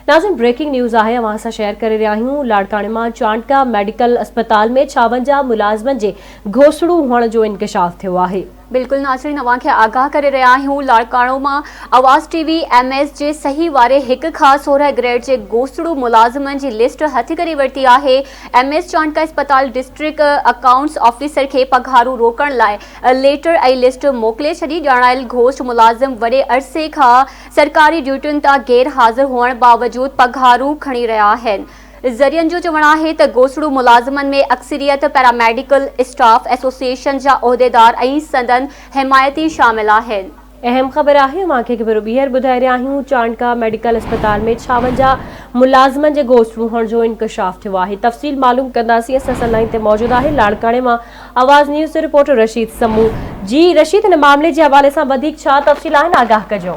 ناظرين breaking news آهي اوهان سان شيئر ڪري رهيا آهيون لاڙڪاڻي مان چانڊڪا ميڊيڪل اسپتال ۾ 56 ملازمن جي گهوسڙو هئڻ جو انڪشاف ٿيو آهي. بلڪل ناظرين اوهان کي آگاهه ڪري رهيا آهيون لاڙڪاڻو مان آواز ٽي وي ايم ايس جي صحيح واري هڪ کان 16 گريڊ جي گوسڙو ملازمن جي لسٽ هٿ ڪري ورتي آهي ايم ايس چانڊڪا اسپتال ڊسٽرڪٽ اڪائونٽس آفيسر کي پگهارون روڪڻ لاء ليٽر ۽ لسٽ موڪلي ڇڏي ڄاڻايل گهوسٽ ملازم وڏي عرصي کان سرڪاري ڊيوٽين تان غير حاضر هئڻ باوجود پگهارون کڻي رهيا آهن. ذريعن جو چوڻ آهي ته گوسڙو ملازمن ۾ اڪثريت پيراميڊيڪل اسٽاف ايسوسيئيشن جا عهديدار ۽ سندن حمايتي شامل آهن. اهم خبر آهي اوهان کي هڪ ڀيرو ٻيهر ٻڌائي رهيا آهيون چانڊڪا ميڊيڪل اسپتال ۾ 56 ملازمن جي گوسڙو هئڻ جو انڪشاف ٿيو آهي تفصيل معلوم ڪنداسين اسان سان لائين تي موجود آهي لاڙڪاڻي مان آواز نيوز جو رپورٽر رشيد سمون جي رشيد هن معاملي جي حوالي سان وڌيڪ ڇا تفصيل آهن آگاهه ڪجو.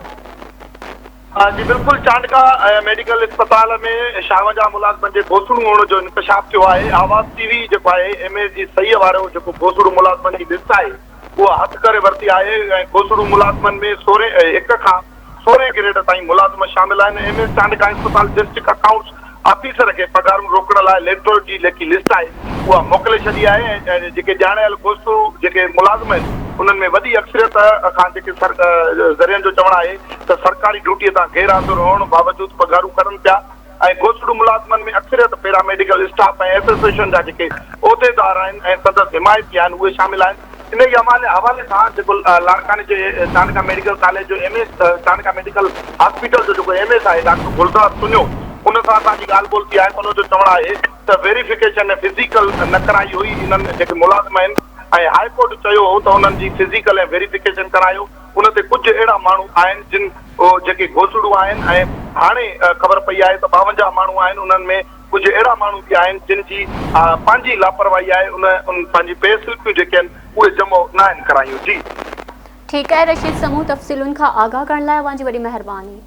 جي بلڪل چانڊڪا ميڊيڪل اسپتال ۾ 56 ملازمن جي گوسڙو هئڻ جو انڪشاف ٿيو آهي آواز ٽي وي جيڪو آهي ايم ايس جي صحيح وارو جيڪو گوسڙو ملازمن جي لسٽ آهي اها هٿ ڪري ورتي آهي ۽ گوسڙو ملازمن ۾ سورهين هڪ کان سورهين گريڊ تائين ملازم شامل آهن ايم ايس چانڊڪا اسپتال ڊسٽرڪٽ اڪائونٽس آفيسر کي پگهارون روڪڻ لاء ليٽر جي جيڪي لسٽ آهي اها موڪلي ڇڏي آهي ۽ جيڪي ڄاڻايل گوسڙو جيڪي ملازم آهن انهن ۾ وڏي اڪثريت کان جيڪي ذريعن جو چوڻ آهي ته سرڪاري ڊيوٽي تان غير حاضر هئڻ باوجود پگهارون کڻن پيا ۽ گوسڙو ملازمن ۾ اڪثريت پيرا ميڊيڪل اسٽاف ۽ ايسوسيئيشن جا جيڪي عهديدار آهن ۽ سندس حمايتي آهن اهي شامل آهن. انهيء حوالي سان جيڪو لاڙڪاڻي جي چانڊڪا ميڊيڪل ڪاليج جو M S Chandka medical hospital جو جيڪو ايم ايس آهي ڊاڪٽر گلزار سڃو ان سان اسان جي ڳالهه ٻولهه ٿي آهي ته ان جو چوڻ آهي ته ويريفڪيشن ۽ فزيڪل نه ڪرائي هئي انهن جيڪي ملازم آهن ۽ هاء ڪورٽ چيو هو ته انهن جي فزيڪل ۽ ويريفڪيشن ڪرايو ان تي ڪجهه اهڙا ماڻهو آهن جن جيڪي گهوسڙو آهن ۽ هاڻي خبر پئي آهي ته 52 ماڻهو آهن انهن ۾ ڪجهه اهڙا ماڻهو به آهن جن جي پنهنجي لاپرواهي آهي ان پنهنجي پي سلپيون جيڪي آهن اهي جمع ناهن ڪرايون جي. ٺيڪ آهي رشيد سمون تفصيلن کان آگاهه ڪرڻ لاء اوهان جي وڏي مهرباني.